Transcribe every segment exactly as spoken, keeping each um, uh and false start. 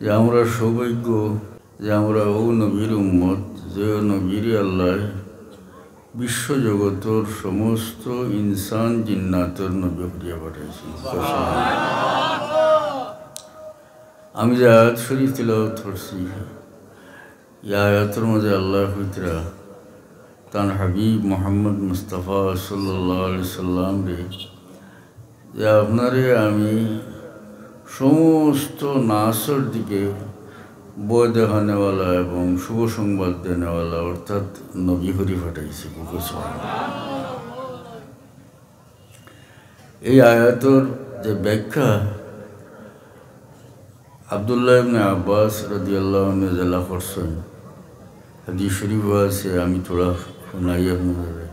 যে আমরা সৌভাগ্য, যে আমরা অউ নবীর উম্মত, যে নবীরে আল্লায় বিশ্বজগতর সমস্ত ইনসান জিন্নাতর নবী করিয়া পাঠাইছইন। আমি যে আয়াত শরীফ তিলাওয়াত করছি, ই আয়াতর মাঝে আল্লায় কইতরা তান হাবিব মুহাম্মদ মুস্তাফা সাল্লাল্লাহু আলাইহি সাল্লামরে যে আপনারে আমি সমস্ত নাসর দিকে ভয় দেখানেওয়ালা এবং শুভ সংবাদ দেনেওয়ালা অর্থাৎ নবী করি পাঠাইছি। এই আয়াতর যে ব্যাখ্যা আব্দুল্লাহ ইবনে আব্বাস রাদিয়াল্লাহু আনহু যেলা করছইন, হাদিস শরীফও আছে, আমি থুড়া হুনাই আপনারারে।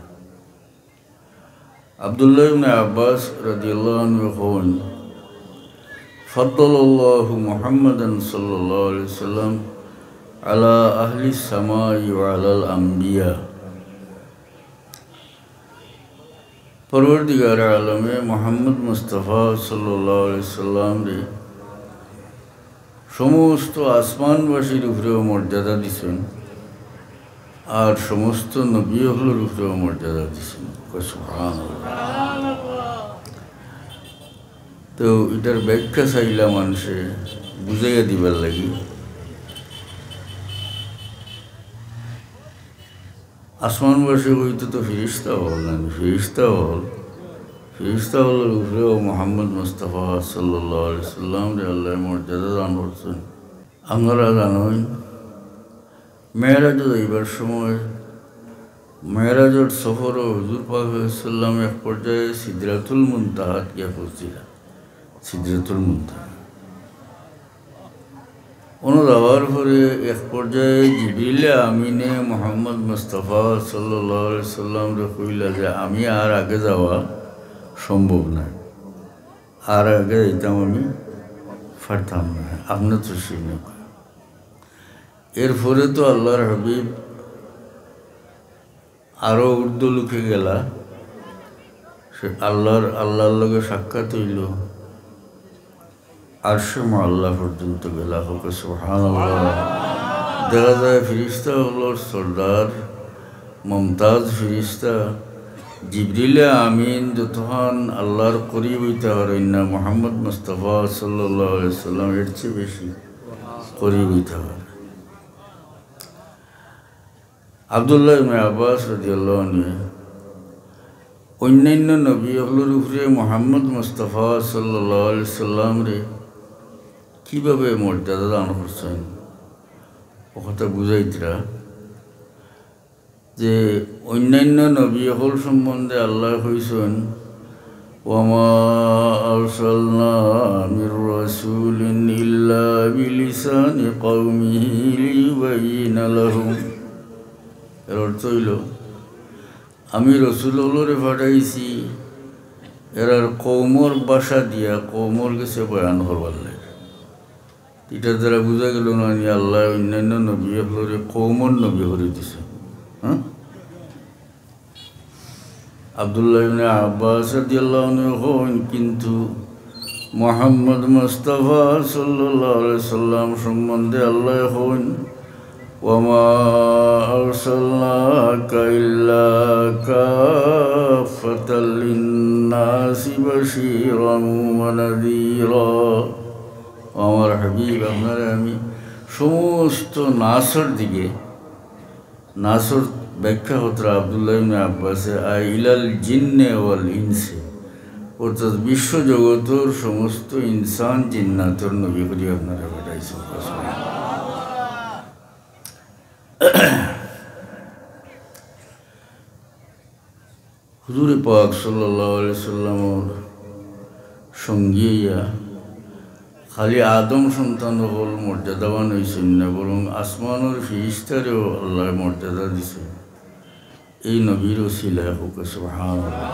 আব্দুল্লাহ ইবনে আব্বাস রাদিয়াল্লাহু আনহু কইন, فضل الله محمدا صلى الله عليه وسلم على أهل السماء وعلى الأنبياء। পরওয়ারদিগারে আলমে মুহাম্মদ মুস্তাফা সাল্লাল্লাহু আলাইহি সাল্লামরে সমস্ত আসমানবাসীর উপরেও মর্যাদা দিছইন, আর সমস্ত নবী অকলর উপরেও মর্যাদা দিছইন। কয় সুবহানাল্লাহ। তো ইটার ব্যাখ্যা চাইলা মানষে বুঝাইয়া দিবার লাগি। আসমানবাসী কইতে তো ফিরিস্তা অকল নানি, ফিরিস্তা অকল, ফিরিস্তা অকলর উপরেও মুহাম্মদ মুস্তাফা সাল্লাল্লাহু আলাইহি সাল্লামরে আল্লায় মর্যাদা দান করছইন। আপনারা জানইন, মেরাজো যাইবার সময়, মেরাজর সফরো হুজুর পাক সাল্লাল্লাহু আলাইহি সাল্লাম এক পর্যায়ে সিদরাতুল মুনতাহাত গিয়া পৌঁছিলা। সিদরাতুল মুনতাহা। অনো যাওয়ার পরে এক পর্যায়ে জিবরিলে আমিনে মুহাম্মদ মুস্তাফা সাল্লাল্লাহু আলাইহি সাল্লামরে কইলা যে, "আমি আর আগে যাওয়া সম্ভব নায়, আর আগে যাইতাম আমি পারতাম নায়, আপনে তশরিফ নেউক্কা।" এরপরে তো আল্লাহর হাবিব আরো ঊর্ধ্ব লোকে গেলা, সে আল্লাহর, আল্লাহর লগে সাক্ষাৎ অইলো, আরশে মুআল্লা পর্যন্ত গেলা। কউক্কা সুবহানাল্লাহ। দেখা যায় ফিরিস্তা অকলর সর্দার মুমতাজ ফিরিস্তা জিবরিলে আমিন যতখান আল্লাহর করিব অইতা পারইন না, মুহাম্মদ মুস্তাফা সাল্লাল্লাহু আলাইহি সাল্লাম এর চেয়ে বেশি করিব অইতা পারইন। আব্দুল্লাহ ইবনে আব্বাস রাদিয়াল্লাহু আনহু অইন্যান্য নবী অকলর উপরে মুহাম্মদ মুস্তাফা সাল্লাল্লাহু আলাইহি সাল্লামরে কিভাবে মর্যাদা দান করছইন, অউ কথা বুঝাইতরা যে অইন্যান্য নবী অকল সম্বন্ধে আল্লায় কইছইন, "ওয়া মা আরসালনা মির রাসূলিন ইল্লা বিলিসানি কওমিহি লিয়ুবায়্যিনা লাহুম।" এর অর্থ অইলো, আমি রসুল অকলরে পাঠাইছি এরার কওমর ভাষা দিয়া কওমর গেছে বয়ান করবার লাগি। ইটার দ্বারা বুঝা গেলো না নি আল্লায় অইন্যান্য নবী অকলরে কওমর নবী করি দিছইন? হ্যাঁ? আব্দুল্লাহ ইবনে আব্বাস রাদিয়াল্লাহু আনহু কইন, কিন্তু মুহাম্মদ মুস্তাফা সাল্লাল্লাহু আলাইহি সাল্লাম সম্বন্ধে আল্লায় কইন, "ওয়া মা আরসালনাকা ইল্লা কাফফাতাল লিন্নাসি বাশীরান ওয়া নাযীরা।" ও আমার হাবিব, আপনারে আমি সমস্ত নাসর দিকে, নাসর ব্যাখ্যা করতরা আব্দুল্লাহ ইবনে আব্বাসে, "আই ইলাল জিন্নে ওয়াল ইনসে", অর্থাৎ বিশ্বজগতর সমস্ত ইনসান জিন্নাতর নবী করি আপনারে পাঠাইছি। হুজুরে পাক সাল্লাল্লাহু আলাইহি সাল্লামর সঙ্গী অইয়া খালি আদম সন্তান অকল মর্যাদাবান অইছইন না, বরং আসমানর ফিরিস্তারেও আল্লায় মর্যাদা দিছইন এই নবীর উসিলায়। কউক্কা সুবহানাল্লাহ।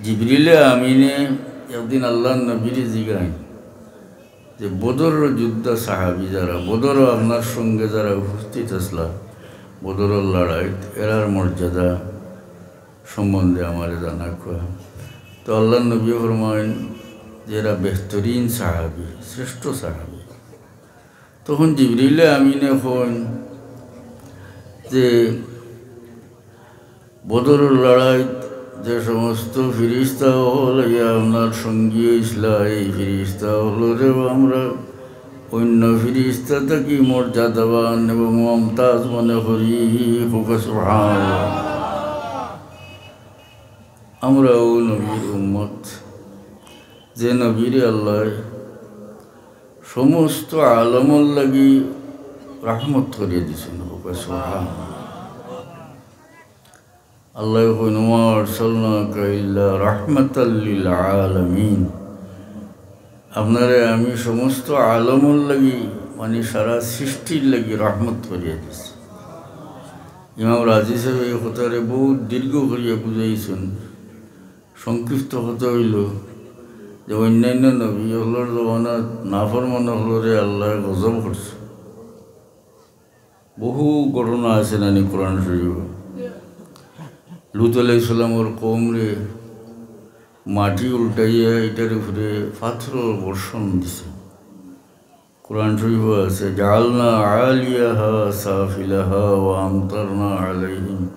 জিবরিলে আমিনে একদিন আল্লাহর নবীরে জিগাইন, যে বদরর যোদ্ধা সাহাবী যারা, বদরো আপনার সঙ্গে যারা উপস্থিত আছলা, বদরর লড়াইত, এরার মর্যাদা সম্বন্ধে আমারে জানাউক্কা। তো আল্লাহর নবী ফরমাইন যে এরা বেহতরিন সাহাবী, শ্রেষ্ঠ সাহাবী। তখন জিবরিলে আমিনে কইন যে, বদরর লড়াইত যে সমস্ত ফিরিস্তা অকল আইয়া আপনার সঙ্গী অইছলা, এই ফিরিস্তা অকলরেও আমরা অইন্য ফিরিস্তা থাকি মর্যাদাবান এবং মমতাজ মনে করি। কউক্কা সুবহানাল্লাহ। আমরা অউ নবীর উম্মত, যে নবীরে আল্লায় সমস্ত আলমর লাগি রহমত করিয়া দিছইন। কউক্কা সুবহানাল্লাহ। আল্লায় কইন, "ওয়া আরসালনাকা ইল্লা রাহমাতাল লিল আলামিন।" আপনারে আমি সমস্ত আলমর লাগি, মানি সারা সৃষ্টির লাগি রহমত করিয়া দিছি। ইমাম রাজি সাহেব এই কথারে বহুত দীর্ঘ করিয়া বুঝাইছইন। সংক্ষিপ্ত কথা অইলো যে অইন্যান্য নবী অকলর জমানাত নাফরমান অকলরে আল্লায় গজব করছে। বহু ঘটনা আছে নানি কোরআন শরীফো। লুত আলাইহিস সালামর কওমরে মাটি উল্টাইয়া ইটার উপরে পাথরর বর্ষণ দিছে। কোরআন শরীফো আছে, "জাআলনা আলিয়াহা সাফিলাহা ওয়া আমতারনা আলাইহিম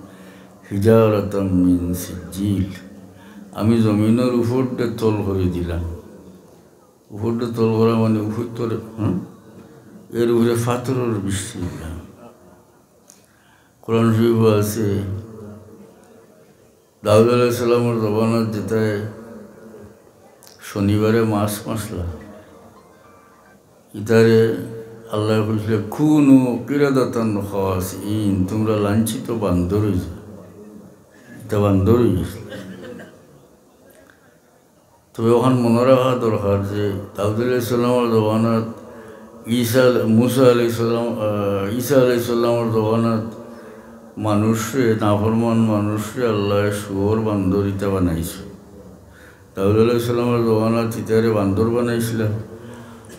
হিজারাতাম মিন সিজ্জিল।" আমি জমিনর উপরটা তল করি দিলাম। উপরটা তল করা মানি উপর তলে, হুম? এর উপরে পাথরর বৃষ্টি দিলাম। কোরআন শরীফো আছে, দাউদ আলাইহিস সালামর জমানাত যেতায় শনিবারে মাছ মারছলা, ইতারে আল্লায় কইছলা, "কুনু কিরাদাতান খাসিইন", তুমরা লাঞ্ছিত বান্দর অইযাও। ইতা বান্দর অইগেছলা। তবে অখান মনো রাখা দরকার যে দাউদ আলাইহিস সালামর জমানাত, ঈসা, মুসা আলাইহিস সালাম, আহ, ঈসা আলাইহিস সালামর জমানাত মানুষরে, নাফরমান মানুষরে আল্লায় শুয়োর বান্দর ইতা বানাইছে। দাউদ আলাইহিস সালামর জমানাত ইতারে বান্দর বানাইছলা।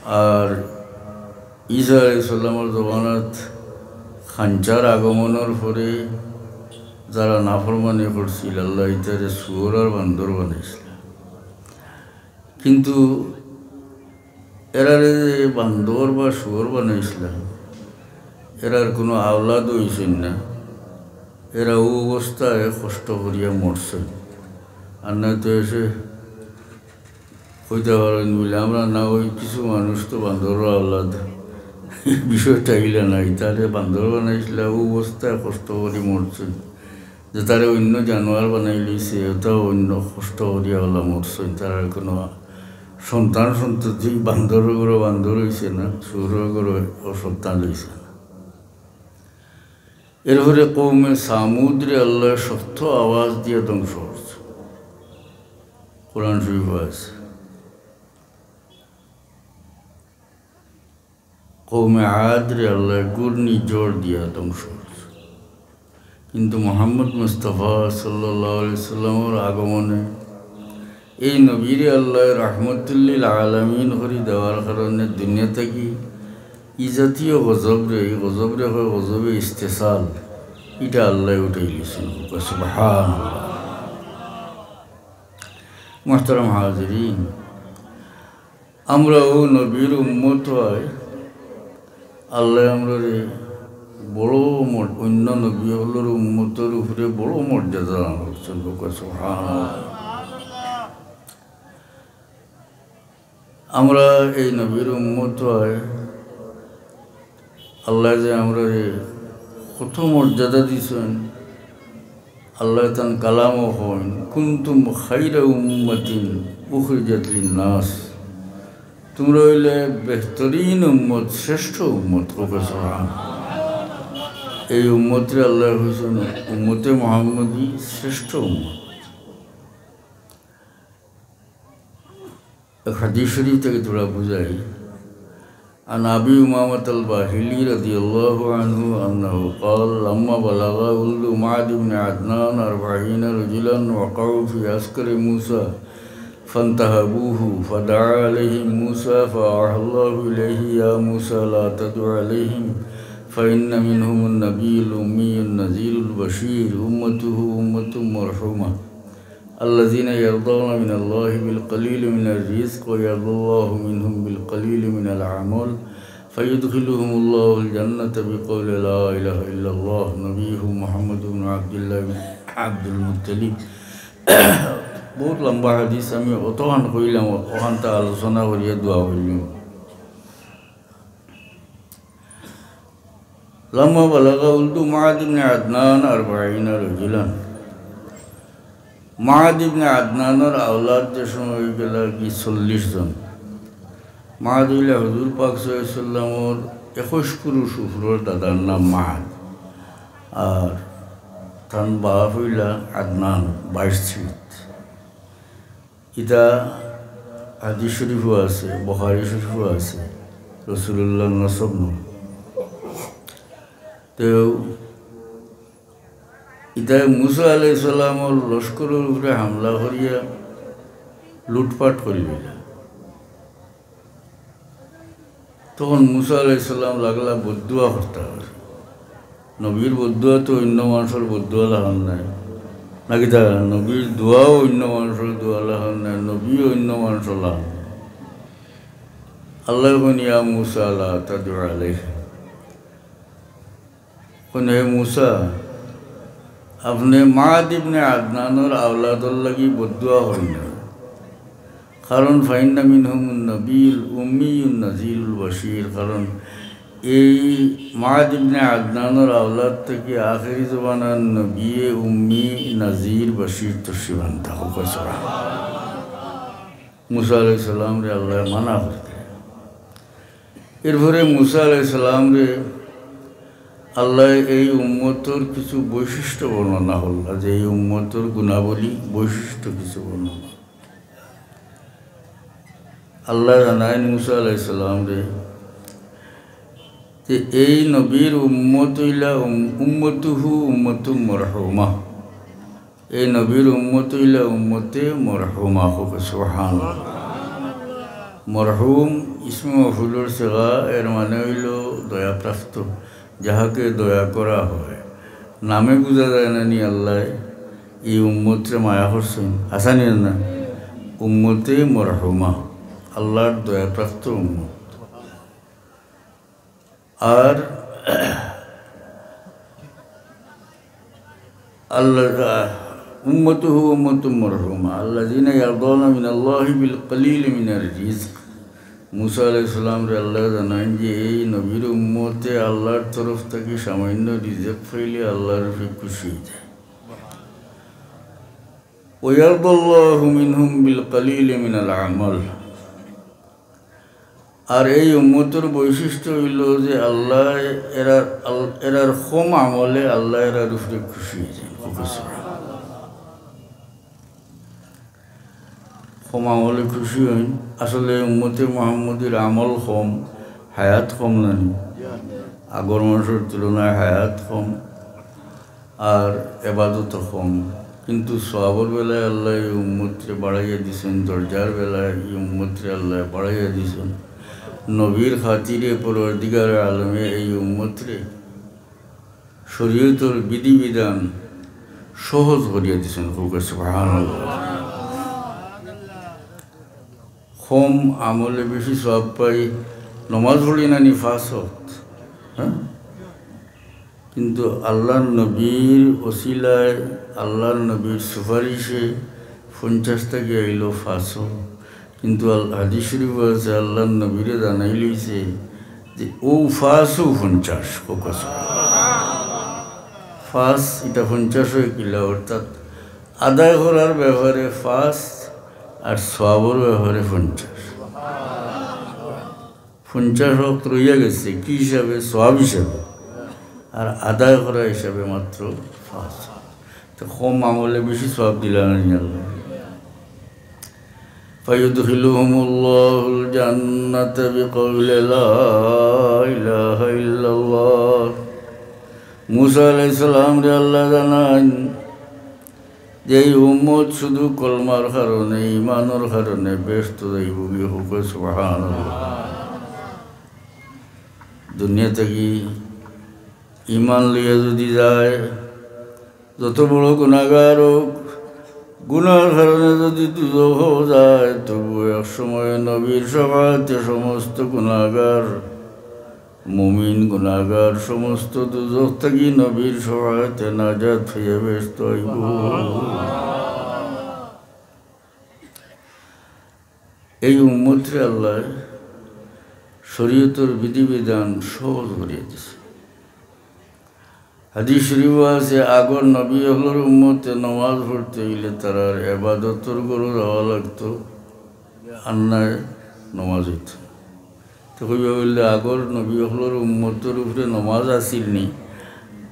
আর ঈসা আলাইহিস সালামর জমানাত খাঞ্চার আগমনর পরে যারা নাফরমানি করছিল, আল্লায় ইতারে শুয়োর আর বান্দর বানাইছলা। কিন্তু এরারে যে বান্দর বা শুয়োর বানাইছলা, এরার কুনু আওলাদ অইছইন না। এরা অউ অবস্থায় কষ্ট করিয়া মরছইন। আর নায় তো এসে কইতা পারইন বুলে, আমরা না অই কিছু মানুষ তো বান্দরর আওলাদ। বিষয়টা ইলা নায়, ইতারে বান্দর বানাইছলা, অউ অবস্থায় কষ্ট করি মরছইন। যেতারে অইন্য জানোয়ার বানাইলিছে, অতাও অইন্য কষ্ট করিয়া অলা মরছইন। তারার কুনু সন্তান সন্ততি বান্দরর ঘরো বান্দর অইছে না, শুয়োরর ঘরো অউ সন্তান অইছে না। এরপরে কওমে সামুদরে আল্লায় শক্ত আওয়াজ দিয়া ধ্বংস করছে। কোরআন শরীফো আছে। কওমে আদরে আল্লায় ঘূর্ণিঝড় দিয়া ধ্বংস করছে। কিন্তু মুহাম্মদ মুস্তাফা সাল্লাল্লাহু আলাইহি সাল্লামর আগমনে এই নবীরে আল্লায় রাহমাতুল্লিল আলামিন করি দেওয়ার কারণে দুনিয়া থাকি ই জাতীয় গজবরে, ই গজবরে কয় গজবে ইস্তেসাল, ইটা আল্লায় উঠাইলিছইন। সুবহানাল্লাহ। মুহতারাম হাজিরিন, আমরা অউ নবীর উম্মত অওয়ায় আল্লায় আমরারে বড় মর-, অইন্য নবী অকলর উম্মতর উপরে বড় মর্যাদা দান করছইন। কউক্কা সুবহানাল্লাহ। আমরা এই নবীর উম্মত অওয়ায় আল্লায় যে আমরারে কত মর্যাদা দিছইন, আল্লায় তান কালামো কইন, "কুনতুম খাইরা উম্মাতিন উখরিজাত লিন্নাস।" তুমরা অইলে বেহতরিন উম্মত, শ্রেষ্ঠ উম্মত। কউক্কা সুবহান। এই উম্মতরে আল্লায় কইছইন উম্মতে মুহাম্মদী, শ্রেষ্ঠ উম্মত। এক হাদিস শরীফ থাকি থুড়া বুঝাই। عن أبي أمامة الباهلي رضي الله عنه أنه قال: لما بلغ ولد معد بن عدنان أربعين رجلا وقعوا في عسكر موسى فانتهبوه فدعا عليهم موسى فأوحى الله إليه: يا موسى لا تدع عليهم فإن منهم النبي الأمي النذير البشير أمته أمة مرحومة. الذين يرضون من الله بالقليل من الرزق ويرضى الله منهم بالقليل من العمل، فيدخلهم الله الجنة بقول لا إله إلا الله نبيهم محمد بن عبد الله بن عبد المطلب. বহুত লম্বা হাদিস, আমি অতখান কইলাম, অখানতা আলোচনা করিয়া দোয়া করিলাম। لما بلغ ولد معد بن عدنان أربعين رجلا। মাদ ইবনে আদনানর আওলাদ যে সময় অইগেলা কি চল্লিশ জন। মাদ অইলা হুজুর পাক সাল্লাল্লাহু আলাইহি ওয়াসাল্লামর একুশ পুরুষ উপরর দাদার নাম মাদ। আর তান বাপ অইলা আদনান, বাইশ ছিত। ইতা হাদিস শরীফও আছে, বুখারী শরীফও আছে, রাসূলুল্লাহর নসব নু। তেউ ইতায় মুসা আলাইহিস সালামর লস্করর উপরে হামলা করিয়া লুটপাট করিলিলা। তখন মুসা আলাইহিস সালাম লাগলা বদদোয়া করতা। নবীর বদদোয়া তো অইন্য মানষর বদদোয়া লাখান নায়, না কিতা? নবীর দোয়াও অইন্য মানষর দোয়া লাখান নায়, নবীও অইন্য মানষর লাখান নায়। আল্লায় কইন, "ইয়া মুসা লা তাদউ আলাইহিম।" কইন, "হে মুসা, আপনে মাদ ইবনে আদনানর আওলাদর লাগি বদদোয়া করিন না। কারণ فإن منهم النبي الأمي النذير البشير।" কারণ এই মাদ ইবনে আদনানর আওলাদ থাকি আখেরি জমানার নবিয়ে উম্মি, নাজির, বশির তশরিফ আনতা। কউক্কা সুবহানাল্লাহ। মুসা আলাইহিস সালামরে আল্লায় মানা করতে। এরপরে মুসা আলাইহিস সালামরে আল্লায় এই উম্মতর কিছু বৈশিষ্ট্য বর্ণনা করলা, যে এই উম্মতর গুণাবলী, বৈশিষ্ট্য কিছু বর্ণনা। আল্লায় জানাইন মুসা আলাইহিস সালামরে যে এই নবীর উম্মত অইলা উম-, উম্মতুহু উম্মতুম মরহুমা। এই নবীর উম্মত অইলা উম্মতে মরহুমা। কউক্কা সুবহানাল্লাহ। মরহুম ইসমে মফউলর সিগা, এর মানে অইলো দয়াপ্রাপ্ত, যাহাকে দয়া করা হয়। নামে বুঝা যায় না নি আল্লায় এই উম্মতরে মায়া করছইন, আছে নি না? উম্মতে মরহুমা, আল্লার দয়াপ্রাপ্ত উম্মত। আর আল্লাহ, উম্মতুহু উম্মাতুম মারহুমা, আল্লাযীনা ইয়ারদাউনা মিনাল্লাহি বিল কালিলি মিনার রিজক। মুসা আলাইহিস সালামরে আল্লায় জানাইন যে এই নবীর উম্মতে আল্লার তরফ থাকি সামান্য রিজক পাইলে আল্লার উপরে খুশি অই যায়। ওয়া ইয়ারদাল্লাহু মিনহুম বিল কালিলি মিনাল আমাল। আর এই উম্মতর বৈশিষ্ট্য অইলো যে আল্লায় এরার, আল-, এরার কম আমলে আল্লায় এরার উপরে খুশি অই যাইন। কম আমলে খুশি অইন। আসলে উম্মতে মুহাম্মদীর আমল কম, হায়াত কম নানি? আগর মানষর তুলনায় হায়াত কম। আর এবাদতও কম, কিন্তু সওয়াবর বেলায় আল্লায় এই উম্মতরে বাড়াইয়া দিছইন, দরজার বেলায় এই উম্মতরে আল্লায় বাড়াইয়া দিছইন। নবীর খাতিরে পরওয়ারদিগারে আলমে এই উম্মতরে শরীয়তর বিধিবিধান সহজ করিয়া দিছইন। কউক্কা সুবহানাল্লাহ। কম আমলে বেশি সওয়াব পাই। নমাজ পড়ি নানি পাঁচ ওয়াক্ত, হ্যাঁ? কিন্তু আল্লার নবীর ওসিলায়, আল্লার নবীর সুপারিশে পঞ্চাশ থাকি আইলো পাঁচও। কিন্তু আল-, হাদিস শরীফো আছে, আল্লার নবীরে জানাইল অইছে যে অউ পাঁচও পঞ্চাশ। কউক্কা সুবহানাল্লাহ। পাঁচ ইটা পঞ্চাশ অয় কিলা, অর্থাৎ আদায় করার ব্যাপারে পাঁচ আর সওয়াবর ব্যাপারে পঞ্চাশ। পঞ্চাশ ওয়াক্ত রইয়া গেছে, কি হিসাবে? সওয়াব হিসাবে। আর আদায় করা হিসাবে মাত্র পাঁচ। তো কম আমলে বেশি সওয়াব দিলা নানি আল্লায়। فيدخلهم الله الجنة بقول لا إله إلا الله। মুসা আলাইহিস সালামরে আল্লায় জানাইন, যে এই উম্মত শুধু কলমার কারণে, ঈমানর কারণে বেহেস্তো যাইবোগি। কউক্কা সুবহানাল্লাহ। দুনিয়া থাকি ঈমান লইয়া যুদি যায়, যত বড় গুনাগার অউক, গুনার কারণে যুদি দুজখো যায়, তবু এক সময় নবীর শাফাআতে সমস্ত গুনাগার মুমিন গুনাহগার সমস্ত দুজখ থাকি নবীর শফাআতে নাজাত পাইয়া বেহেস্ত অইবো। এই উম্মতরে আল্লায় শরীয়তর বিধিবিধান সহজ করিয়া দিছে। হাদিস শরীফো আছে, আগর নবী অকলর উম্মতে নমাজ পড়তে অইলে তারার এবাদতর ঘরো যাওয়া লাগতো, আর নায় নমাজ অইতো। তো কইবা বললে, আগর নবী অকলর উম্মতর উপরে নমাজ আছিল নি?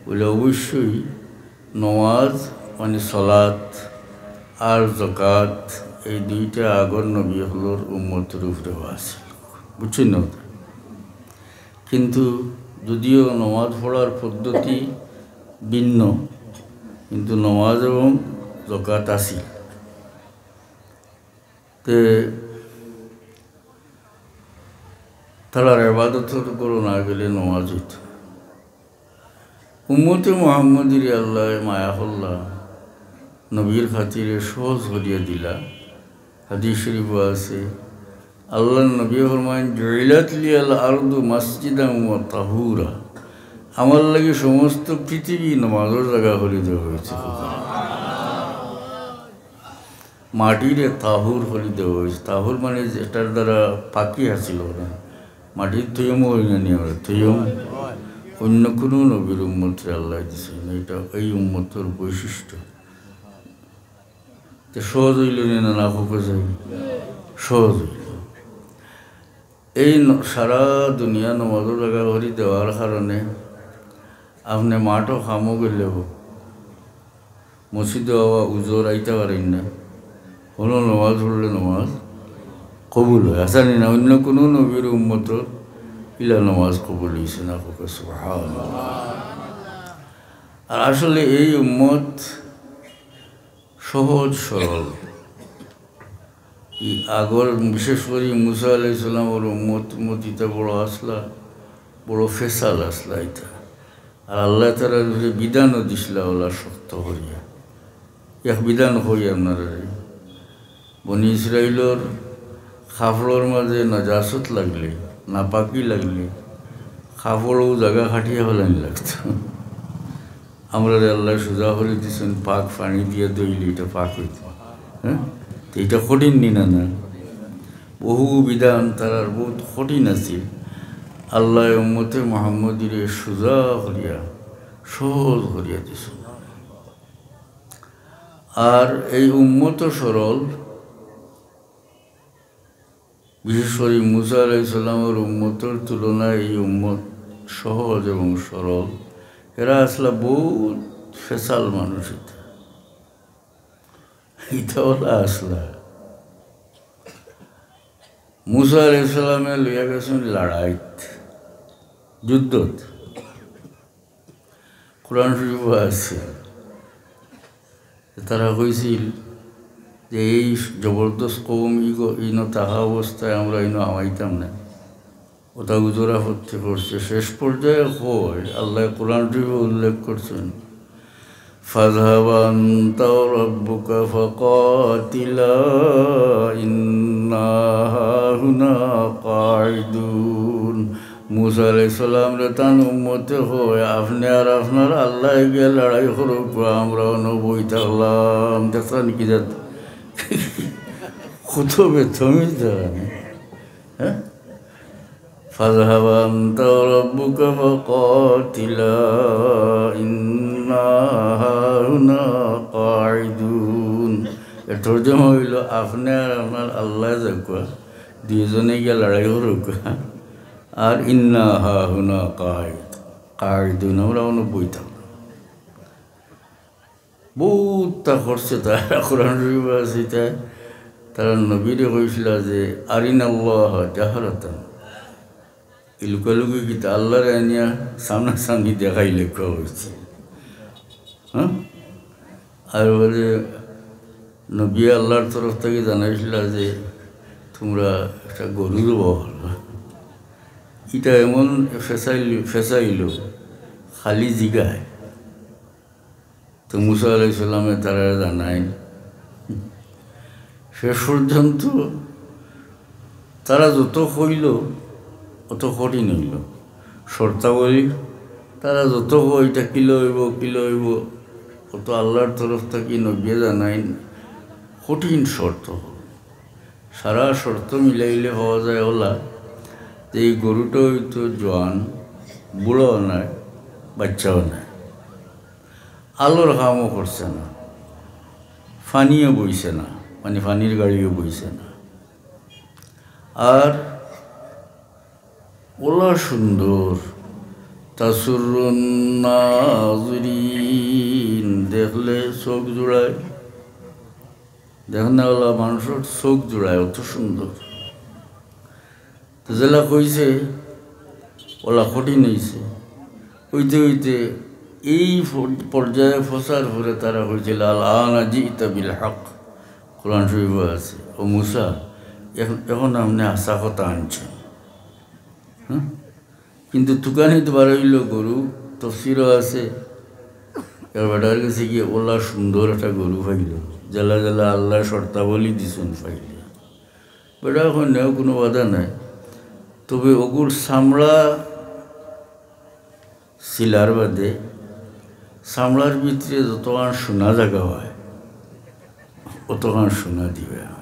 বলে, অবশ্যই নমাজ মানে সলাত আর জকাত, এই দুইটা আগর নবী অকলর উম্মতর উপরেও আছিল, বুঝছইন না? কিন্তু যদিও নমাজ পড়ার পদ্ধতি ভিন্ন, কিন্তু নমাজ এবং জকাত আছিল। তে তারার এবাদতর ঘরো না গেলে নমাজ অইতো। উম্মতে মুহাম্মদীরে আল্লায় মায়া করলা, নবীর খাতিরে সহজ করিয়া দিলা। হাদিস শরীফো আছে, আল্লার নবী ফরমাইন, "জুইলাত লিয়াল আরদু মাসজিদান ওয়া তাহুরা।" আমার লাগি সমস্ত পৃথিবী নমাজর জাগা করি দেওয়া অইছে। মাটিরে তাহুর করি দেওয়া অইছে। তাহুর মানে যেটার দ্বারা পাকি হাসিল অয় না। মাটির থইয়ম অই না নি আমরা, থইয়ম অন্য কুনু নবীর উম্মতরে আল্লায় দিছে না। এটা এই উম্মতর বৈশিষ্ট্য। তে সহজ অইলো নি না, না কউক্কা চাই? সহজ অইলো। এই ন-, সারা দুনিয়া নমাজর জাগা করি দেওয়ার কারণে আপনে মাঠো কামো গেলেও, মসজিদো আওয়া উজর আইতা পারইন না, কুনু নমাজ পড়লে নমাজ কবুল অয়। আছে নি না? অন্য কুনু নবীর উম্মতর ইলা নমাজ কবুল অইছে না, কউক্কা সুবহানাল্লাহ। আর আসলে এই উম্মত সহজ সরল। ই আগর, বিশেষ করি মুসা আলাইহিস সালামর উম্মত, উম্মত ইতা বড় আসলা, বড় ফেসাল আসলা ইতা। আর আল্লায় তারার উপরে বিধানও দিছলা অলা শক্ত করিয়া। এক বিধান কই আপনারারে, বনি ইসরাইলর কাপড়র মাঝে নাজাসত লাগলে, নাপাকি লাগলে, কাপড় অউ জাগা কাটিয়া ফালানি লাগতো। আমরারে আল্লায় সুজা করি দিছইন, পাক পানি দিয়া ধইলে ইটা পাক অইতো। হ্যাঁ? তো ইটা কঠিন নি না, না? বহু বিধান তারার বহুত কঠিন আছিল। আল্লায় উম্মতে মুহাম্মদীরে সুজা করিয়া, সহজ করিয়া দিছইন। আর এই উম্মতও সরল, বিশেষ করি মুসা আলাইহিস সালামর উম্মতর তুলনায় এই উম্মত সহজ এবং সরল। এরা আসলা বহুত ফেসাল মানুষ, ইতা, ইতা অলা আসলা। মুসা আলাইহিস সালামে লইয়া গেছইন লড়াইত, যুদ্ধত। কোরআন শরীফো আছে। তারা কইছিল যে, "এই জবরদস্ত কওম, ইগু-, ইনো থাকা অবস্থায় আমরা ইনো হামাইতাম না।" অতা উজর আপত্তি করছে। শেষ পর্যায়ে কয়, আল্লায় কোরআন শরীফো উল্লেখ করছইন, "ফাযহাব আনতা ওয়া রাব্বুকা ফাকাতিলা ইন্না হাহুনা কাইদুন।" মুসা আলাইহিস সালামরে তান উম্মতে কয়, "আপনে আর আপনার আল্লায় গিয়া লড়াই করউক্কা, আমরা অনো বই থাকলাম।" দেখছইন নি কি জাত? কত বেতমিজ তারা, হ্যাঁ? "ফাযহাব আনতা ওয়া রাব্বুকা ফাকাতিলা ইন্না হাহুনা কাইদুন।" এর তর্জমা অইলো, "আপনে আর আপনার আল্লায় যাউক্কা, দুইজনে গিয়া লড়াই করউক্কা।" আর ইন্না হাহুনা কাইদ, কাইদুন, আমরা অনো বই থাকলাম। বহুততা করছে তারা, কোরআন শরীফো আছে ইতা। তারা নবীরে কইছিলা যে, "আরিনাল্লাহা জাহরাতান।" ই লুকালুকি কিতা, আল্লারে আনিয়া সামনাসামনি দেখাইলে কওয়া অইছে। হ্যাঁ? আর বলে, নবী আল্লার তরফ থাকি জানাইছিলা যে, "তুমরা একটা গরু জবো করবা।" ইটা এমন ফেসাইল-, ফেসাইলো, খালি জিগায়। তো মুসা আলাইহিস সালামে তারারে জানাইন। শেষ পর্যন্ত তারা যত কইলো, অত কঠিন অইলো। শর্তাবলী, তারা যত কয়, "ইটা কিলা অইবো, কিলা অইবো", অত আল্লার তরফ থাকি নবিয়ে জানাইন, কঠিন শর্ত। সারা শর্ত মিলাইলে পাওয়া যায় অলা যে ই গরুটা অইতো জোয়ান, বুড়াও নায়, বাইচ্চাও নায়, আলোর কামও করছে না, পানিও বইছে না, মানে পানির গাড়িও বইছে না। আর অলা সুন্দর, তাসুররুন নাজিরিন, দেখলে চোখ জুড়ায়, দেখনেওয়ালা মানুষর চোখ জুড়ায়, অত সুন্দর। তো যেলা কইছে, অলা কঠিন অইছে। অইতে অইতে এই পর-, পর্যায়ে পৌঁছার পরে তারা কইছিল, "আল আনা জিইতা বিল হক।" কোরআন শরীফও আছে, "ও মুসা, এখন, এখন আপনে হাছা কথা আনছেন।" হ্যাঁ? কিন্তু তুকানিত বারইলো গরু, তফসিরও আছে। এর বেটার গেছে গিয়া অলা সুন্দর একটা গরু পাইলো, যেলা যেলা আল্লায় শর্তাবলী দিছইন পাইলে। বেটা কইন না, কুনু বাধা নাই, তবে অগুর চামড়া ছিলার বাদে চামড়ার ভিতরে যতখান সোনা জাগা অয়, অতখান সোনা দিবে আমার।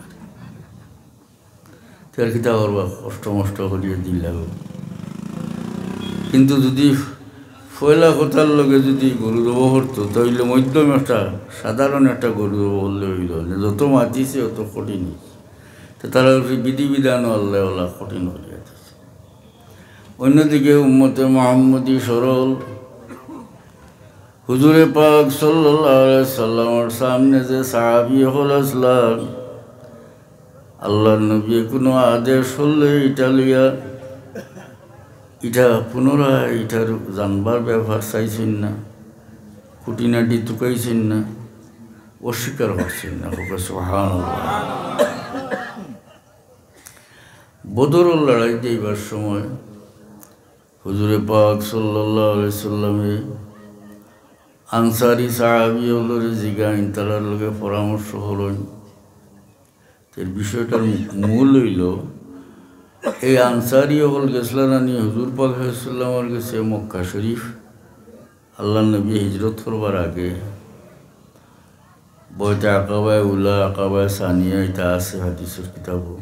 তে আর কিতা করবা, কষ্ট মষ্ট করিয়া দিলাম। কিন্তু যদি পয়লা কথার লগে যদি গরু জবো করতো, তাইলে মধ্যম একটা, সাধারণ একটা গরু জবো করলে অইলো না, যত মাতিছে অত কঠিন অইছে। তো তারা ওই বিধিবিধানও আল্লায় অলা কঠিন করিয়া দিছে। অন্যদিকে উম্মতে মুহাম্মদী সরল, হুজুরে পাক সাল্লাল্লাহু আলাইহি সাল্লামর সামনে যে সাহাবী অকল আছলা, আল্লার নবীয়ে কুনু আদেশ করলে ইটা লইয়া, ইটা পুনরায় ইটার জানবার ব্যাপার চাইছইন না, খুঁটিনাটি তুকাইছইন না, অস্বীকার করছইন না। কউক্কা সুবহানাল্লাহ। বদরর লড়াই যাইবার সময় হুজুরে পাক সাল্লাল্লাহু আলাইহি সাল্লামে আনসারী সাহাবী অকলরে জিগাইন, তারার লগে পরামর্শ করইন। এর বিষয়টার মূল অইলো, এই আনসারী অকল গেছলা নানি হুজুর পাক সাল্লাল্লাহু আলাইহি সাল্লামর গেছে মক্কা শরীফ, আল্লার নবী হিজরত করবার আগে, বয়তে আকাবায়ে উলা, আকাবায়ে সানিয়া, ইটা আছে হাদিসর কিতাবো।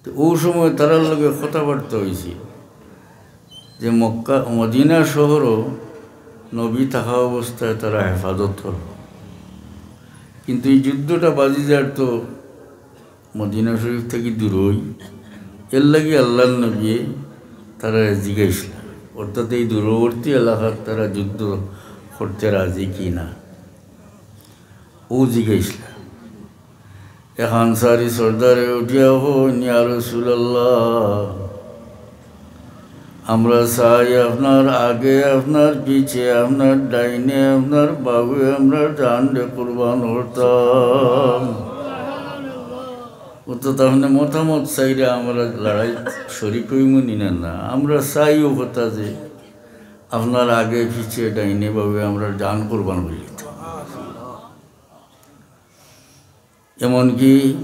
তো অউ সময় তারার লগে কথাবার্তা অইছিল যে মক্কা, মদিনা শহরও নবী থাকা অবস্থায় তারা হেফাজত করবো, কিন্তু ই যুদ্ধটা বাজি যার তো মদিনা শরীফ থাকি দূরই, এর লাগি আল্লার নবীয়ে তারারে জিগাইছলা, অর্থাৎ এই দূরবর্তী এলাকাত তারা যুদ্ধ করতে রাজি কি না, অউ জিগাইছলা। এক আনসারী সর্দারে উঠিয়া কইন, "ইয়া রাসূলুল্লাহ, আমরা চাই আপনার আগে, আপনার পিছে, আপনার ডাইনে, আপনার বাউয়ে আমরা জানরে কুরবান করতাম।" অর্থাৎ আপনে মতামত চাইরা আমরা লড়াইত শরিক অইমু নি না, না, আমরা চাই অউ কথা যে আপনার আগে পিছে ডাইনে বাউয়ে আমরা জান কুরবান করি দিতাম। এমনকি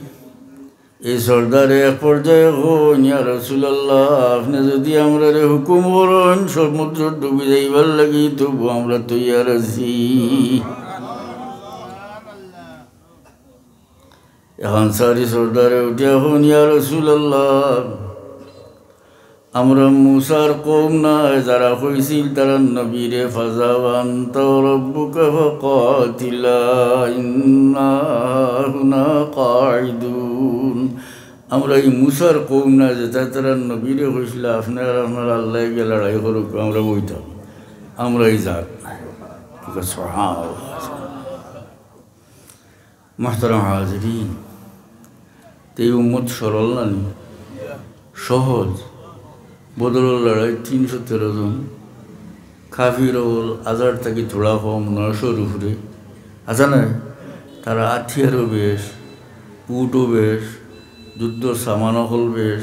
এই সর্দারে এক পর্যায়ে কইন, "ইয়া রাসূলুল্লাহ, আপনে যুদি আমরারে হুকুম করইন সমুদ্র ডুবি যাইবার লাগি, তবু আমরা তৈয়ার আছি।" এক আনসারী সর্দারে উঠিয়া কইন, "ইয়া রাসূলুল্লাহ, আমরা মুসার কওম নায়, যারা কইছিল তারার নবীরে, 'ফাযহাবা আনতা ওয়া রাব্বুকা ফাকাতিলা ইন্না হুনা কাঈদুন।' আমরা ই মুসার কওম নায়, যেতায় তারার নবীরে কইছিল, 'আপনে আর আপনার আল্লায় গিয়া লড়াই করউক, আমরা বইতাম, আমরা ই জাত নায়।'" সুবহানাল্লাহ। মুহতারাম হাজিরিন, তে ই উম্মত সরল নানি? সহজ। বদরর লড়াই তিনশো তেরো জন, কাফির অকল হাজার থাকি থুড়া কম, নয়শোর উপরে। আছে না? তারা আতিয়ারও বেশ, উটও বেশ, যুদ্ধর সামান অকল বেশ,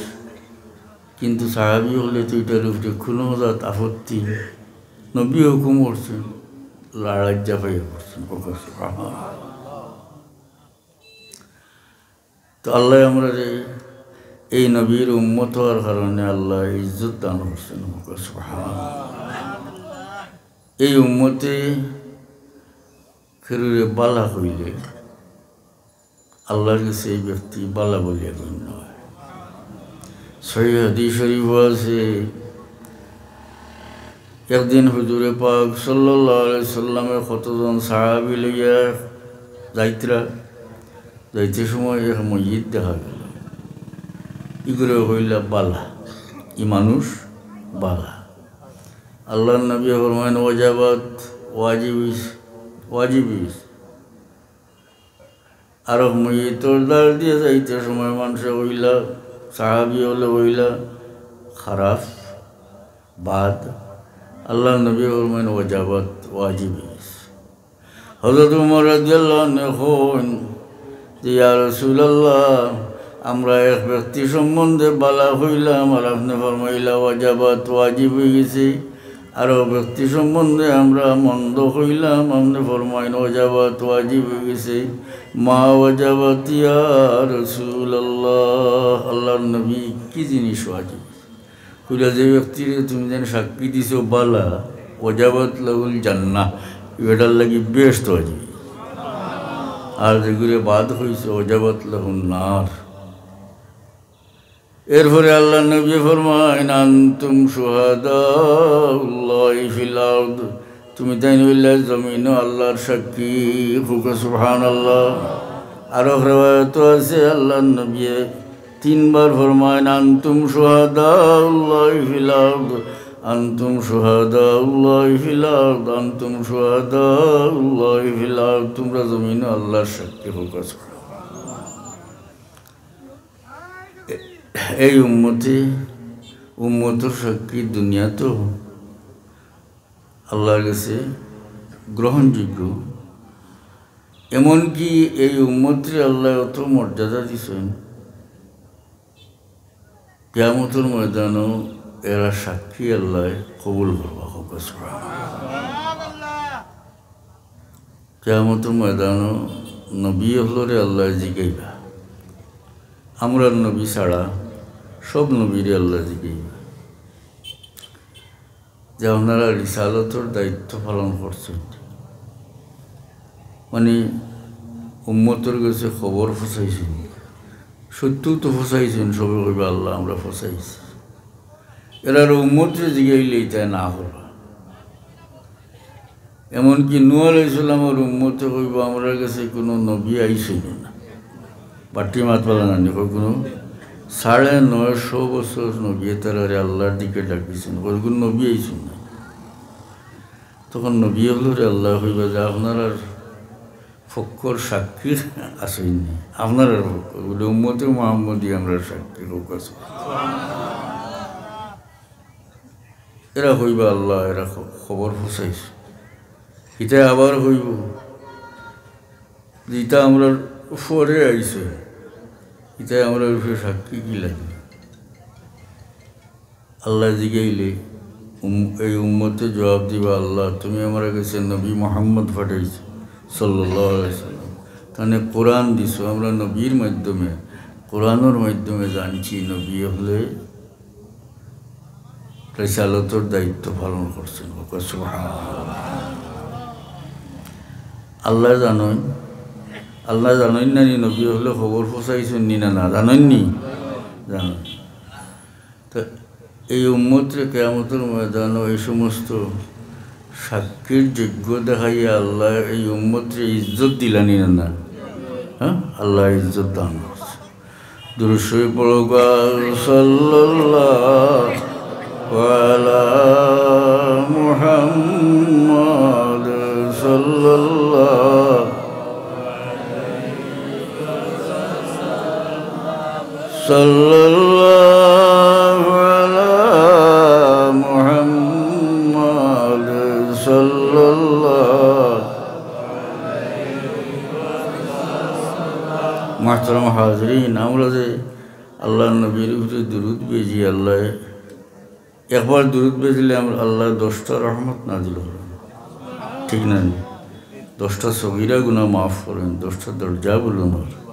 কিন্তু সাহাবী অকলে তো ইটার উপরে কুনু জাত আপত্তি, নবী হুকুম করছইন, লড়াইত ঝাঁপাইয়া পড়ছইন। তো আল্লায় আমরারে এই নবীর উম্মত হওয়ার কারণে আল্লায় ইজ্জত দান করছইন। সুবহানাল্লাহ। এই উম্মতে কেউরে বালা কইলে আল্লার গেছে এই ব্যক্তি বালা বলিয়া গণ্য অয়। সহিহ হাদিস শরীফো আছে, একদিন হুজুরে পাক সাল্লাল্লাহু আলাইহি সাল্লামে কতজন সাহাবী লইয়া যাইতরা, যাইতে সময় এক মইয়িত দেখা গেল। ইগুরে কইলা বালা, ই মানুষ বালা। আল্লার নবী ফরমাইন, "ওয়াজাবাত, ওয়াজিব অইছে, ওয়াজিব অইছে।" আরক মইয়িতর ধার দিয়া যাইতে সময় মানষে কইলা, সাহাবী অকলে কইলা, "খারাপ, বাদ।" আল্লার নবী ফরমাইন, "ওয়াজাবাত, ওয়াজিব অইছে।" হযরত উমর রাদিয়াল্লাহু আনহু কইন যে, "ইয়া রাসূলুল্লাহ, আমরা এক ব্যক্তি সম্বন্ধে বালা কইলাম, আর আপনে ফরমাইলা ওয়াজাবাত, ওয়াজিব অইগেছে। আর ও ব্যক্তি সম্বন্ধে আমরা মন্দ কইলাম, আপনে ফরমাইন ওয়াজাবাত, ওয়াজিব অইগেছে। মা ওয়াজাবাত ইয়া রাসূলুল্লাহ, আল্লার নবী, কি জিনিস ওয়াজিব?" কইলা, "যে ব্যক্তিরে তুমি যেন সাক্ষী দিছো বালা, ওয়াজাবাত লাহুল জান্নাহ, ইটার লাগি বেহেশত ওয়াজিব। আর যেগুরে বাদ কইছো, ওয়াজাবাত লাহুন নার।" এরপরে আল্লার নবী ফরমাইন, "আনতুম শুহাদাউল্লাহি ফিল আরদ।" তুমি তাইন অইলা জমিনো আল্লার সাক্ষী। কউক্কা সুবহানাল্লাহ। আরো রেওয়ায়তো আছে, আল্লার নবীয়ে তিনবার ফরমাইন, "আনতুম শুহাদাউল্লাহি ফিল আরদ, আনতুম শুহাদাউল্লাহি ফিল আরদ, আনতুম শুহাদাউল্লাহি ফিল আরদ।" তুমরা জমিনো আল্লার সাক্ষী। কউক্কা সুবহানাল্লাহ। এ-, এই উম্মতে, উম্মতর সাক্ষী দুনিয়াতো আল্লার গেছে গ্রহণযোগ্য। এমনকি এই উম্মতরে আল্লায় অত মর্যাদা দিছইন, কিয়ামতর ময়দানো এরার সাক্ষী আল্লায় কবুল করবা। কউক্কা সুবহানাল্লাহ। কিয়ামতর ময়দানো নবী অকলরে আল্লায় জিগাইবা, আমরার নবী ছাড়া সব নবীরে আল্লায় জিগাইবা যে আপনারা রিসালতর দায়িত্ব পালন করছইন, মানে উম্মতর গেছে খবর ফৌছাইছইন, সত্য তো ফৌছাইছইন, সবে কইবা, "আল্লাহ, আমরা ফৌছাইছি।" এরার উম্মতরে জিগাইলে ইতায় না করবা। এমনকি নূহ আলাইহিস সালামর উম্মতে কইবো, "আমরার গেছে কুনু নবী আইছইন না।" বাট্টি মাত বালা নানি, কয় কুনু সাড়ে নয়শো বছর নবীয়ে তারারে আল্লার দিকে ডাকিছইন, কয় কুনু নবী আইছইন না। তখন নবী অকলরে আল্লায় কইবা যে, "আপনারার পক্ষর সাক্ষী আছইন নি, আপনারার পক্ষ, বলে, উম্মতে মুহাম্মদী আমরার সাক্ষী কউক্কা সুবহানাল্লাহ।" এরা কইবা, "আল্লাহ, এরা খ-, খবর ফৌছাইছে।" ইতায় আবার কইবো যে, "ইতা আমরার পরে আইছে, ইতায় আমরার উপরে সাক্ষী কিলা দিলা?" আল্লায় জিগাইলে উম-, এই উম্মতে জবাব দিবা, "আল্লাহ, তুমি আমরার গেছে নবী মুহাম্মদ পাঠাইছো, সাল্লাল্লাহু আলাইহি ওয়াসাল্লাম। তানে কোরআন দিছো, আমরা নবীর মাধ্যমে, কোরআনর মাধ্যমে জানছি নবী অকলে রিসালতর দায়িত্ব পালন করছইন।" কউক্কা সুবহানাল্লাহ। আল্লায় জানইন, আল্লায় জানইন না নি নবী অকলে খবর ফৌছাইছইন নি না, না জানইন নি? জানইন। তো এই উম্মতরে কিয়ামতর ময়দানো এই সমস্ত সাক্ষীর যোগ্য দেখাইয়া আল্লায় এই উম্মতরে ইজ্জত দিলা নি না, না? হ্যাঁ, আল্লায় ইজ্জত দান করছে। দুরূদ শরীফ পড়ো, সাল্লাল্লাহু আলা মুহাম্মদ, সাল্লাল্লাহু সাল্লাল্লাহু আলা মুহাম্মদ সাল্লাল্লাহু। মুহতারাম হাজিরিন, আমরা যে আল্লার নবীর উপরে দুরূদ বেজি, আল্লায় একবার দুরূদ বেজিলে আমরা আল্লায় দশটা রহমত নাজিল করইন, ঠিক না নি? দশটা সগীরা গুনাহ মাফ করইন, দশটা দরজা বুলন্দ করইন।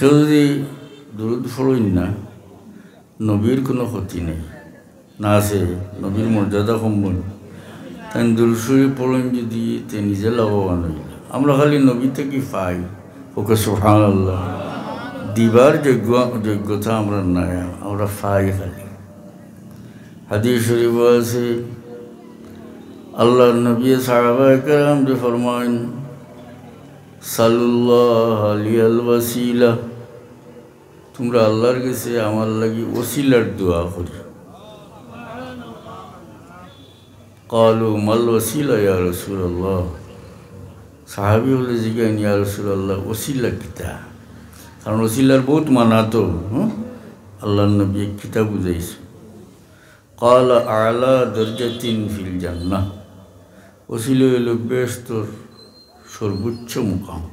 কেউ যদি দুরুদ পড়ইন না, নবীর কুনু ক্ষতি নাই। না আছে, নবীর মর্যাদা কমবো নি? তাইন দুরুদ শরিফ পড়ইন যুদি, তে নিজে লাভবান অইলা। আমরা খালি নবী থাকি পাই, কউক্কা সুবহানাল্লাহ। দিবার যোগ্য, যোগ্যতা আমরার নাই, আমরা পাই খালি। হাদিস শরিফো আছে, আল্লার নবীয়ে সাহাবায়ে কেরামরে ফরমাইন, "সালুল্লাহ লিয়াল ওয়াসিলা।" তুমরা আল্লার গেছে আমার লাগি ওসিলার দোয়া করিও। ক্বালু, "মাল ওয়াসিলা ইয়া রাসূলুল্লাহ?" সাহাবী অকলে জিগাইন, "ইয়া রাসূলুল্লাহ, ওসিলা কিতা?" কারণ ওসিলার বউত মানা তো, হুম? আল্লার নবীয়ে কিতা বুঝাইছইন? ক্বালা, "আ'লা দারজাতিন ফিল জান্নাহ।" ওসিলা অইলো বেহেস্তর সর্বোচ্চ মুকাম।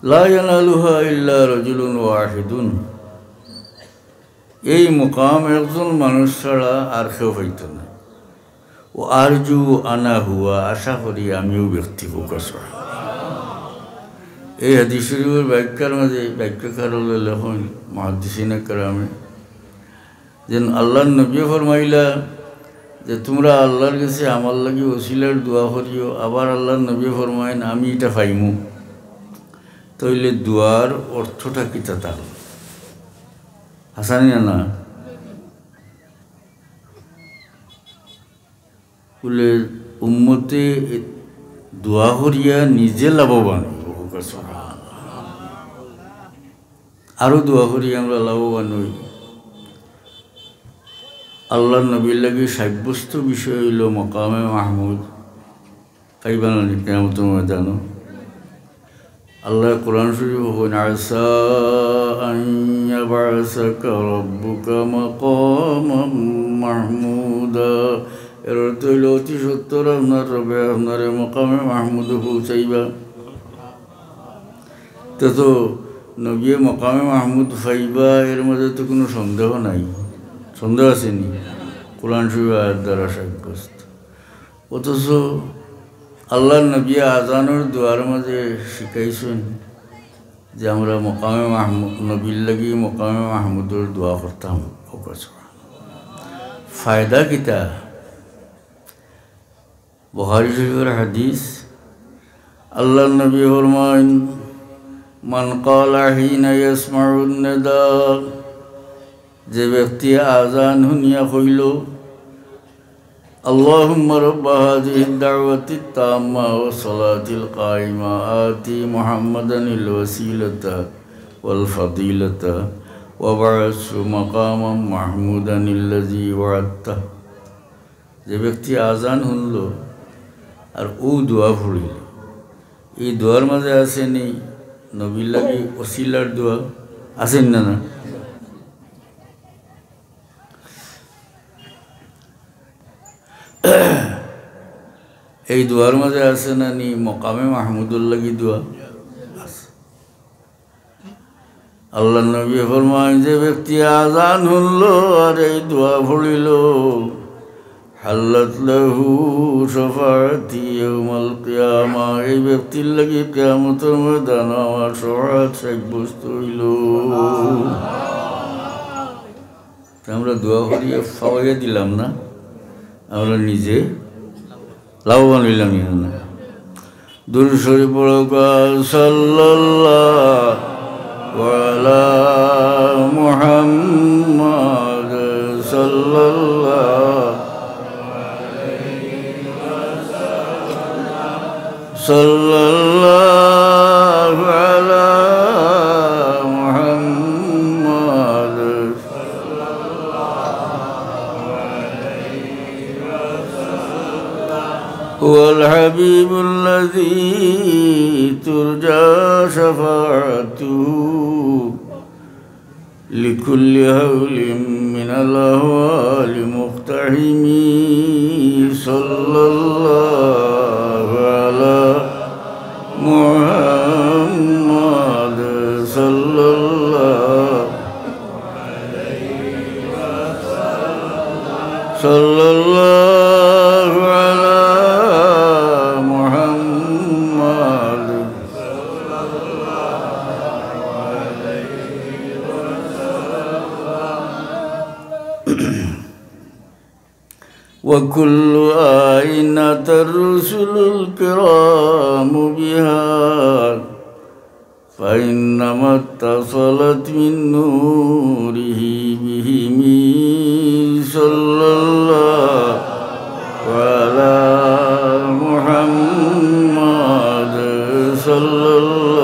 "লা ইয়ানালুহা ইল্লা রাজুলুন ওয়াহিদুন।" এই মুকাম একজন মানুষ ছাড়া আর কেউ পাইতো না। "ওয়া আরজু আনা হুয়া", আশা করি আমিও ব্যক্তি, কউক্কা সুবহানাল্লাহ। এই হাদিস শরিফর ব্যাখ্যার মাঝে ব্যাখ্যাকার অকলে লেখইন, মুহাদ্দিসিনে কেরামে, যেন আল্লার নবীয়ে ফরমাইলা যে, "তুমরা আল্লার গেছে আমার লাগি ওসিলার দোয়া করিও।" আবার আল্লার নবীয়ে ফরমাইন, "আমি ইটা পাইমু।" তাইলে দোয়ার অর্থটা কিতা তার? হাছা নি না? বুলে, উম্মতে দোয়া করিয়া নিজে লাভবান অইবো। আরো দোয়া করি আমরা লাভবান অই। আল্লার নবীর লাগি সাব্যস্ত বিষয় অইলো মাকামে মাহমুদ। পাইবা না নি কিয়ামতর ময়দানো? আল্লায় কোরআন শরিফো কইন, "আসা আন ইয়াবআসাকা রাব্বুকা মাকামান মাহমুদা।" এর অর্থ অইলো, অতি সত্বর আপনার রবে আপনারে মাকামে মাহমুদো পৌঁছাইবা। তে তো নবীয়ে মাকামে মাহমুদ পাইবা, এর মাঝে তো কুনু সন্দেহ নাই। সন্দেহ আছে নি? কোরআন শরিফ আয়াত দ্বারা সাব্যস্ত। অথচ আল্লার নবীয়ে আজানর দোয়ার মাঝে শিখাইছইন যে আমরা মকামে মাহমুদ, নবীর লাগি মকামে মাহমুদর দোয়া করতাম। কউক্কা সুবহানাল্লাহ। ফায়দা কিতা? বুখারী শরিফর হাদিস, আল্লার নবীয়ে ফরমাইন, "মান ক্বালা হিনা ইয়াসমাউন নিদা", যে ব্যক্তি আজান হুনিয়া কইলো, "আল্লাহুম্মা রাব্বা হাযিহিদ দাওয়াতিত তাম্মা ওয়াস সালাতিল কাইমা, আতি মুহাম্মাদানিল ওয়াসিলাতা ওয়াল ফাদিলাতা ওয়াবআসহু মাকামান মাহমুদানিল্লাযী ওয়াআদতাহ।" যে ব্যক্তি আজান হুনলো আর অউ দোয়া পড়িলো, এই দোয়ার মাঝে আছে নি নবীর লাগি ওসিলার দোয়া? আছে নি না? না? এই দোয়ার মাঝে আছে না নি মকামে মাহমুদর লাগি দোয়া? আছে। আল্লার নবীয়ে ফরমাইন, যে ব্যক্তি আজান হুনলো আর এই দোয়া পড়িলো, হাল্লাত লাহু শাফাআতি ইয়াউমাল কিয়ামা, এই ব্যক্তির লাগি কিয়ামতর ময়দানো আমার শাফাআত সাব্যস্ত অইলো। তে আমরা দোয়া করিয়া ফাওয়াইয়া দিলাম না, আমরা নিজে লাভবান অইলাম নি না? দুরূদ শরীফ পড়ো, সাল্লাল্লাহু আলা মুহাম্মাদ, সাল্লাল্লাহু সাল্লাল্লাহু আলা মুহাম্মাদ। هو الحبيب الذي ترجى شفاعته لكل هول من الأهوال مقتحم. صلى الله على محمد، صلى الله، صلى الله على محمد. وكل آينة الرسل الكرام بها، فإنما اتصلت من نوره بهم، صلى الله على محمد، صلى الله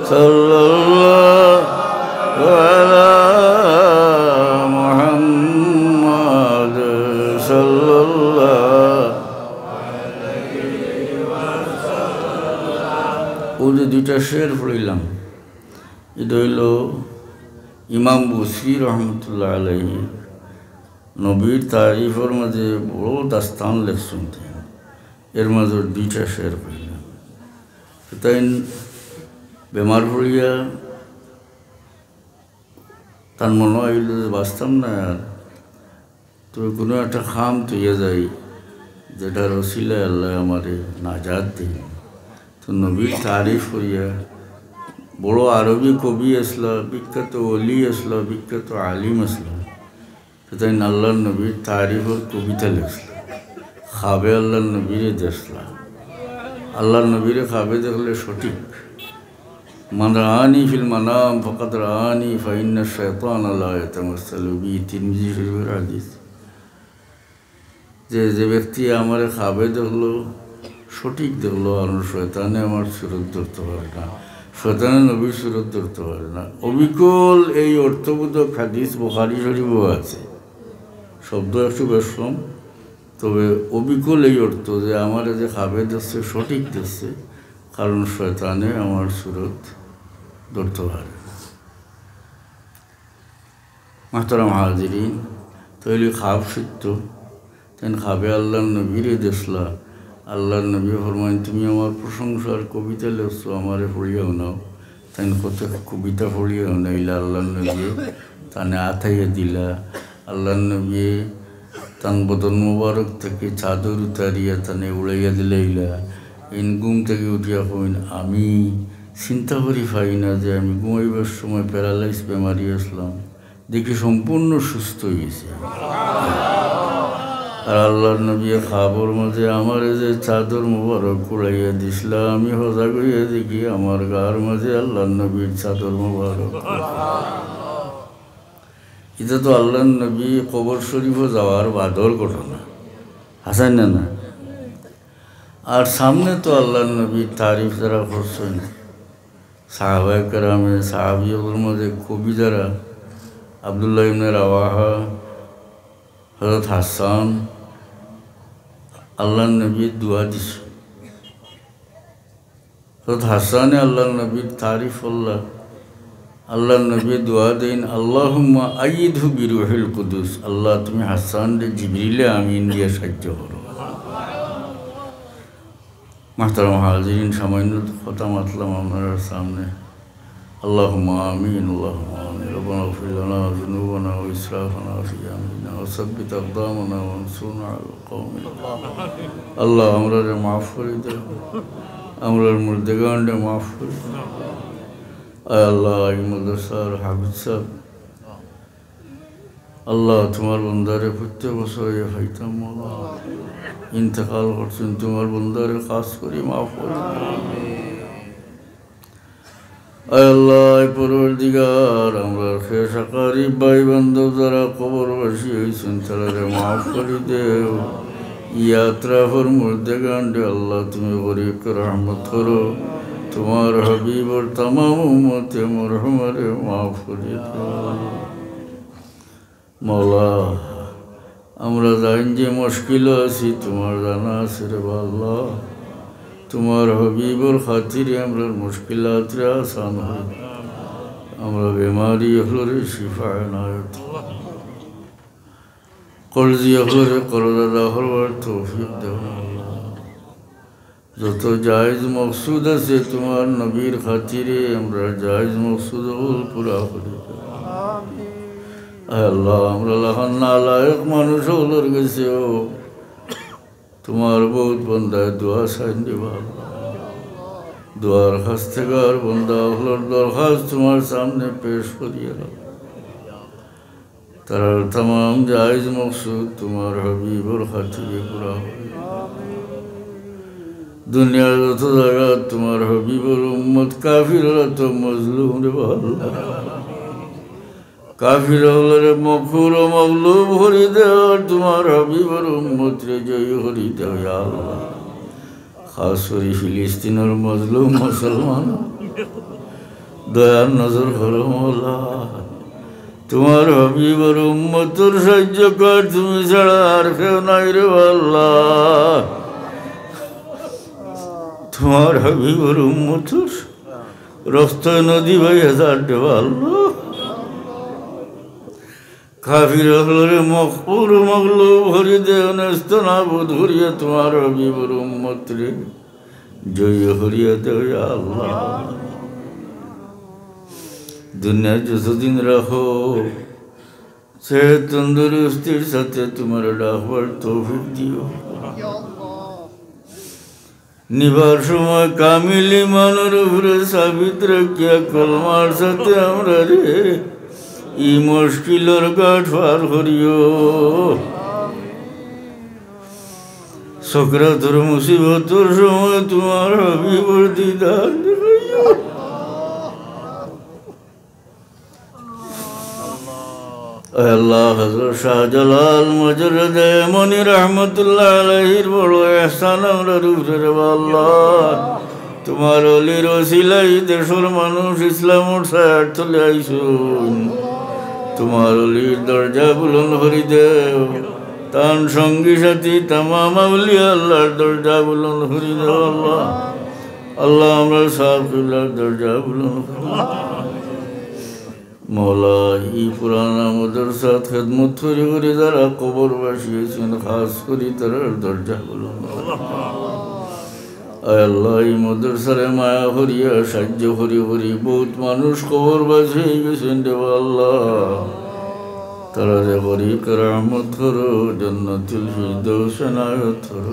صلى الله على محمد صلى الله। অউ যে দুইটা শের পড়িলাম, ইটা অইলো ইমাম বুসরি রহমতুল্লাহ আলাইহি নবীর তারিফর মাঝে বড় দাস্তান লেখছইন। এর মাঝে দুইটা শের পড়িলাম। তো তাইন বেমার পড়িয়া তান মনো অইলো যে বাঁচতাম না আর, তো কুনু একটা কাম থইয়া যাই, যেটার উছিলায় আল্লায় আমারে নাজাত দেইন। তো নবীর তারিফ করিয়া, বড় আরবি কবি আছলা, বিখ্যাত অলি আছলা, বিখ্যাত আলিম আছলা, তো তাইন আল্লার নবীর তারিফর কবিতা লেখছলা। খাবে আল্লার নবীরে দেখছলা। আল্লার নবীরে খাবে দেখলে সঠিক। من رآني في المنام فقد رآني فإن الشيطان لا يتمثل بي। তিরমিজি শরীফর হাদিস। যে, যে ব্যক্তি আমারে খাবে দেখলো, সঠিক দেখলো, আর শয়তানে আমার সুরত ধরতে পারে না, শয়তানে নবীর সুরত ধরতে পারে না। অবিকল এই অর্থবোধক হাদিস বুখারী শরীফও আছে। শব্দ একটু বেশ কম, তবে অবিকল এই অর্থ যে আমারে যে খাবে দেখছে, সঠিক দেখছে, কারণ শয়তানে আমার সুরত ধরতে পারে না। মোহতারাম হাজিরিন, তাইলে খাব সত্য। তাইন খাবে আল্লার নবীরে দেখলা। আল্লার নবী ফরমাইন, "তুমি আমার প্রশংসার কবিতা লেখছো, আমারে পড়িয়া হুনাও।" তাইন কত কবিতা পড়িয়া হুনাইলা আল্লার নবী, তানে আতাইয়া দিলা। আল্লার নবী তান বদন মোবারক থাকি চাদর উতারিয়া তানে উড়াইয়া দিলাইলা। ইন ঘুম থাকি উঠিয়া কইন, "আমি চিন্তা করি পাই না যে আমি ঘুমাইবার সময় paralyse বেমারি আছলাম, দেখি সম্পূর্ণ সুস্থ অইগেছি।" আর আল্লার নবীয়ে খাবর মাঝে আমারে যে চাদর মোবারক উড়াইয়া দিছলা, আমি হজাগ অইয়া দেখি আমার গার মাঝে আল্লার নবীর চাদর মোবারক। ইটা তো আল্লার নবী কবর শরীফো যাওয়ার বাদর ঘটনা, হাছা না? না। আর সামনে তো আল্লার নবীর তারিফ যারা করছইন, সাহাবায়ে কেরামে, সাহাবী অকলর মাঝে কবি যারা, আব্দুল্লাহ ইবনে রাওয়াহা, হযরত হাসান, আল্লার নবীর দোয়া দিছইন। হযরত হাসানে আল্লার নবীর তারিফ করলা। আল্লার নবী দোয়া দেইন, "আল্লাহুম্মা আইয়িদহু বিরুহিল কুদুস।" আল্লাহ, তুমি হাসানরে জিবরিলে আমিন দিয়া সাহায্য করো। মোহতারাম হাজিরিন, সামান্য কথা মাতলাম আপনারার সামনে। আল্লাহুম্মা আমিন, আল্লাহুম্মা আমিন। রব্বানা ইগফির লানা যুনুবানা ওয়া ইসরাফানা ফি আমরিনা ওয়া সাব্বিত আকদামানা ওয়ানসুরনা আলাল কওমিল কাফিরিন। আল্লাহ, আমরারে মাফ করি দেও, আমরার মুর্দেগানরে মাফ করি দেও। আয় আল্লাহ, এই মাদ্রাসার হাফিজ সাহেব, আল্লাহ, তোমার বন্দারে প্রত্যেক বছর ইয়া পাইতাম, আল্লাহ। ইন্তেকাল করছইন, তোমার বন্দারে খাস করি মাফ করি দেও। আয় আল্লাহ, আয় পরওয়ারদিগার, আমরার শেষ আকারিব ভাই বান্ধব যারা কবরবাসী অইছইন, তারারে মাফ করি দেও। ই আতরাফর মুর্দেগানরে আল্লাহ, তুমি গরিকরে রহমত করো। তোমার হাবিবর তামাম উম্মতে মরহুমারে মাফ করি দেও। মাওলা, আমরা যেইন যে মুশকিলো আছি, তোমার জানা আছে রে বা আল্লাহ। তোমার হাবিবর খাতিরে আমরার মুশকিলাতরে আসান করি। আমরা বেমারি অকলরে শিফা এনায়েত। কর্জি অকলরে করজ আদা করবার তৌফিক দেও আল্লাহ। যত জায়েজ মকসুদ আছে তোমার নবীর খাতিরে, আমরার জায়েজ মকসুদ অকল পুরা করি দেও। আয় আল্লাহ, আমরা লাখান নালায়েক মানুষ অকলর গেছেও তোমার বউত বন্দায় দোয়া চাইন রে বা আল্লাহ। দোয়ার খাস্তেগার বন্দা অকলর দরখাস্ত তুমার সামনে পেশ করিয়া রাখো। তারার তামাম জায়েজ মকসুদ তুমার হাবিবর খাতিরে পুরা করি। দুনিয়ার যত জাগাত তুমার হাবিবর উম্মত কাফিররা তো মজলুম রে আল্লাহ। কাফির অকলরে মকহুর ও মগলুব করি দেও, আর তুমার হাবিবর উম্মতরে জয়ী করি দেও, ইয়া আল্লাহ। খাস করি ফিলিস্তিনর মজলুম মুসলমান, দয়ার নজর করো মওলা। তুমার হাবিবর উম্মতর সাহায্যকার তুমি ছাড়া আর কেউ নাই রে আল্লাহ। তুমার হাবিবর উম্মতর রক্ত নদী বইয়া যার রে আল্লাহ। কাফির অকলরে মকহুর মগলুব করি দেও, নেস্ত নাবুদ করিয়া তুমার হাবিবর উম্মতরে জয়ী করিয়া দেও, ইয়া আল্লাহ। দুনিয়া যতদিন রাখো, সেহত তন্দুরুস্তির সাথে তুমারে ডাকবার তৌফিক দিও। নিবার সময় কামিল ইমানর উপরে সাবিত রাখিয়া কলমার সাথে আমরারে ই মুশকিলর ঘাট পার করিও। সকরাতর মুসিবতর সময় তুমার হাবিবর দিদার দেখাইও। আয় আল্লাহ, হযরত শাহজালাল মুজাররদে ইয়ামনি রহমতুল্লাহ আলাইহির বড় ইহসান আমরার উপরে রে আল্লাহ। তুমার অলির উসিলায় দেশর মানুষ ইসলামর ছায়ার তলে আইছইন। তুমার অলির দরজা বুলন্দ করি দেও, তান সঙ্গী সাথী তামাম আউলিয়া আল্লাহর দরজা বুলন্দ করি দেও আল্লাহ। আল্লাহ, আমরার সাব কিবলার দরজা বুলন্দ করি দেও। মওলা, ই পুরানা মাদ্রাসাত খেদমত করি করি যারা কবরবাসী অইছইন, খাস করি তারার দরজা বুলন্দ। আয় আল্লাহ, ই মাদ্রাসারে মায়া করিয়া সাহায্য করি করি বউত মানুষ কবরবাসী অইগেছইন রে আল্লাহ। তারারে করি কেরামত করো, জান্নাতুল ফিরদৌস এনায়েত করো।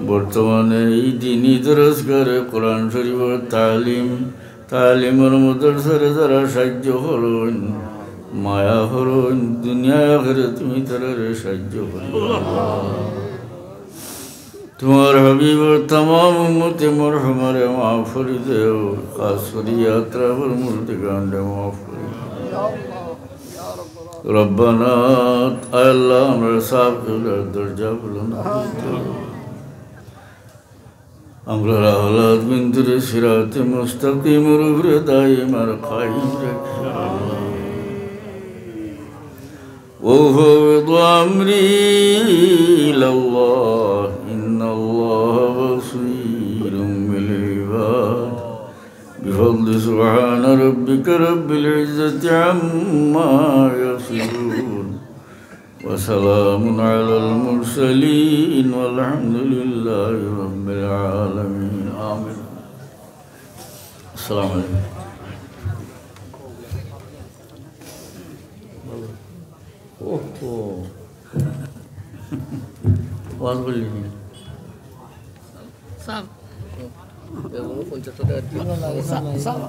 বর্তমানে ই দিনি দরসগারে কোরআন শরীফর তালিম তালিমর মাদ্রাসারে যারা সাহায্য করইন, মায়া করইন, দুনিয়া আখেরাতে তুমি তারারে সাহায্য করিও। তুমার হাবিবর তামাম উম্মতে মরহুমারে মাফ করি দেও, খাস করি আতরাফর মুর্দেগানরে মাফ করি দেও। রব্বানা, আয় আল্লাহ, আমরার সাব কিবলার দরজা বুলন্দ করি দেও। আমরার আওলাদ বিনতুরে সিরাতে মুস্তাকিমর উপরে দাইম আর কায়েম রাখিও। وأفوض أمري إلى الله، إن الله بصير بالعباد. بفضل سبحان ربك رب العزة عما يصفون. وسلام على المرسلين والحمد لله رب العالمين. آمين. السلام عليكم. ওহো। ওয়াজ বললি নি? সাব। Sub, sub.